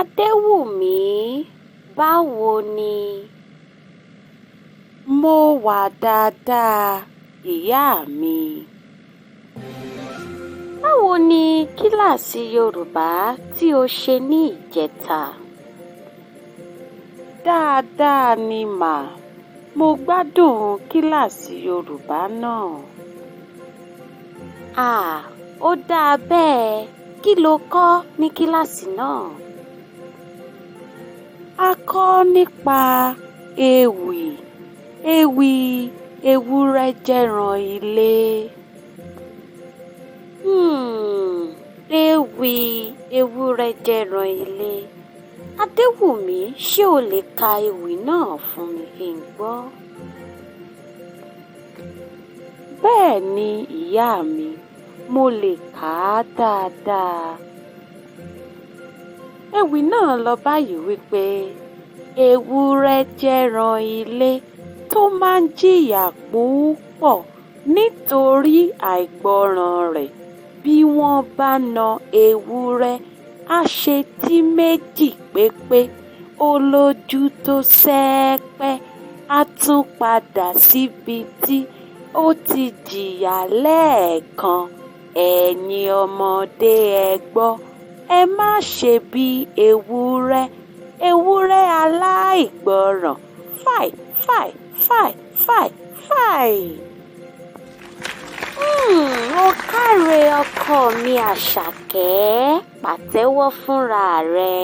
Adéwùmí, báwo ni? Mo wà dáadáa, ìyá mi. Báwo ni kíláàsì Yorùbá tí o ṣe ní ìjẹta? Dáadáa ni mà. Mo gbádùn kíláàsì Yorùbá náà. À, ó dáa bẹ́ẹ̀. Kí lo kọ́ ní kíláàsì náà? A kọ́ nípa ewì, ewì Ewúrẹ́ Jẹ́ran Ilé. Ewì Ewúrẹ́ Jẹ́ran Ilé. Adéwùmí, ṣé o lè ka ewì náà fún mi kí n gbọ́? Bẹ́ẹ̀ ni ìyá mi, mo lè kà á dáadáa. Ewì náà lọ báyìí wípé ewúrẹ́ jẹ́ran ilé tó máa ń jìyà púpọ̀ nítorí àìgbọràn rẹ̀. Bí wọ́n bá na ewúrẹ́, á ṣetí méjì pépé, ó lójú tó sẹ́pẹ́, á tún padà síbi tí ó ti jìyà lẹ́ẹ̀kan. Ẹ̀yin ọmọdé ẹ gbọ́, ẹ má ṣe bí ewúrẹ́, ewúrẹ́ aláìgbọràn. Fàì, fàì, fàì, fàì, fàì. Ó káre ọkọ mi Àṣàkẹ́, pàtẹ́wọ́ fúnra rẹ.